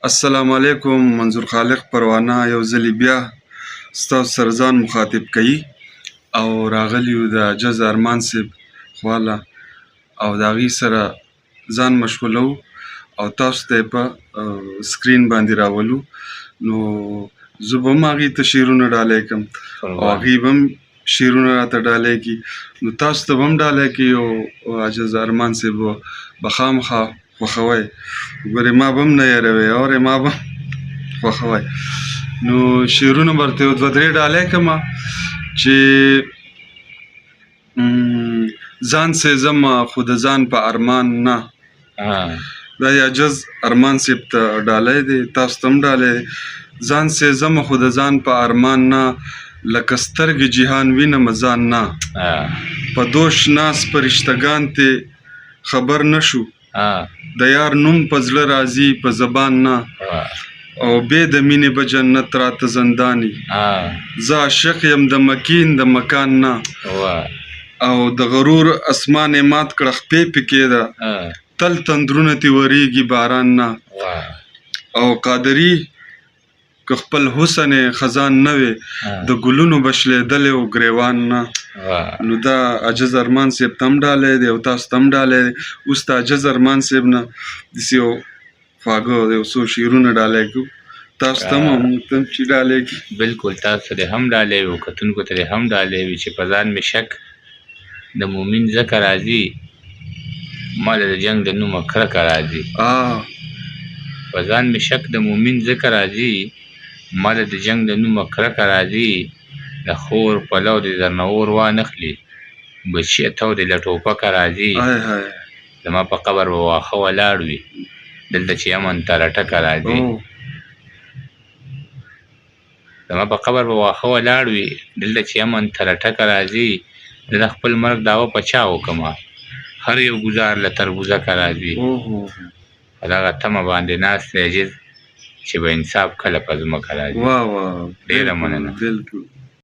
السلام علیکم، منظور خالق پروانه یو ځلې بیا ستاسو سره ځان مخاطب کوي او راغلی یو د عاجز ارمان صاحب خواله او د هغې سره ځان مشغولو او تاسو ته یې په سکرین باندې راولو. نو زه به هم هغې ته شعرونه ډالۍ کړم او هغې به هم شعرونه راته ډالۍ کړي، نو تاسو ته به هم ډالۍ کړي او عاجز ارمان صاحب به خامخا خوښوئ. ګورې ما به هم نه هېروې، اورې ما به هم خوښوئ. نو شعرونه به ورته یو دوه درې ډالۍ کړم چې ځان سېزم خو د ځان په ارمان نه. دا یې عاجز ارمان صاحب ته ډالۍ دی، تاسو ته هم ډالۍ دی. ځان سېزم خو د ځان په ارمان نه، لکه سترګې جهان وینم ځان نه، په دوش ناس فرشتګان ته خبر نه شو، د یار نوم په زړه راځي په زبان نه، او بې د مینې به جنت راته زنداني، زه عاشق یم د مکین د مکان نه، او د غرور اسمان یې مات کړه خپې پکې ده، تل تندرونه تې وریږي باران نه، او قادري که خپل حسن یې خزان نه وي، د ګلونو به شلېدلی و ګرېوان نه. نو دا عاجز ارمان صاحب ته هم ډالۍ دی او تاسو ته هم ډالۍ دی. اوس د عاجز ارمان صاحب نه داسې یو خواږه یو څو شعرونه ډالۍ کړو تاسو ته هم او موږ ته هم چې ډالۍ کړي. بالکل، تاسو ته دې هم ډالۍ وي او کتونکو ته دې هم ډالۍ وي چې په ځان مې شک د مومن ځکه راځي، ماله د جنګ د نومه کرکه راځي. په ځان مې شک د مومن ځکه راځي، ماله د جنګ د نومه کرکه راځي، د خور پلو دې درنه اور وانخلي، بچیه تاو دې له ټوپکه راځي، زما په قبر به واښه ولاړ وي، دلته چې امن ته رټکه راځي. زما په قبر به واښه ولاړ وي، دلته چې امن ته رټکه راځي، زه د خپل مرګ دعوه په چا وکړم، هر یو ګزار له تربوزکه راځي. په دغه تمه باندې ناست دی عاجز چې به انصاف کله په ځمکه راځي. واه واه. ډېره مننه. بالکل.